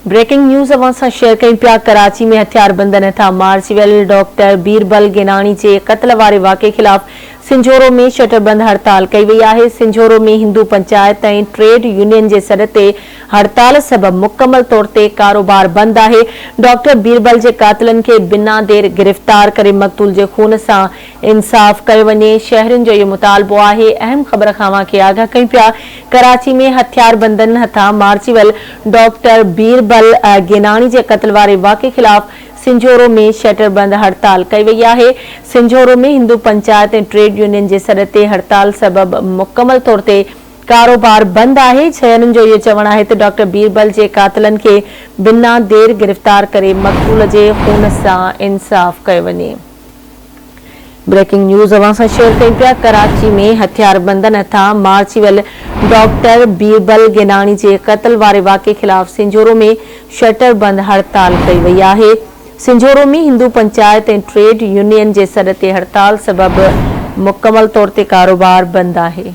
Breaking news اوهان سان share ڪيون پيا ڪراچي ۾ هٿياربندن هٿان مارجي ويل ڊاڪٽر بيربل گيناڻي جي قتل واري واقعي خلاف سنجهورو ۾ شٽر بند هڙتال ڪئي وئي آهي سنجهورو ۾ هندو پنچائت ۽ ٽريڊ يونين جي سڏ تي هڙتال سبب مڪمل طور تي ڪاروبار بند آهي ڊاڪٽر بيربل جي قاتلن کي بنا دير گرفتار ڪري مقتول جي خون سان انصاف ڪيو وڃي، شهرين جو اهو مطالبو آهي، اهم خبر کان اوهان کي آگاهه ڪيون پيا، ڪراچي ۾ هٿياربندن هٿان مارجي ويل ڊاڪٽر بيربل گيناڻي جي قتل واري واقعي خلاف سنجهورو ۾ شٽر بند هڙتال ڪئي وئي آهي، سنجهورو ۾ هندو پنچائت ۽ ٽريڊ يونين جي سڏ تي هڙتال سبب مڪمل طور تي ڪاروبار بند آهي، شهرين جو اهو چوڻ آهي ته ڊاڪٽر بيربل جي قاتلن کي بنا دير گرفتار ڪري مقتول جي خون سان انصاف ڪيو وڃي. بريڪنگ نيوز اوهان سان شيئر ڪيون پيا ڪراچي ۾ هٿياربندن هٿان مارجي ويل ڊاڪٽر بيربل گيناڻي جي قتل واري واقعي خلاف سنجهورو ۾ شٽر بند هڙتال ڪئي وئي آهي سنجهورو ۾ هندو پنچائت ۽ ٽريڊ يونين جي سڏ تي هڙتال سبب مڪمل طور تي ڪاروبار بند آهي.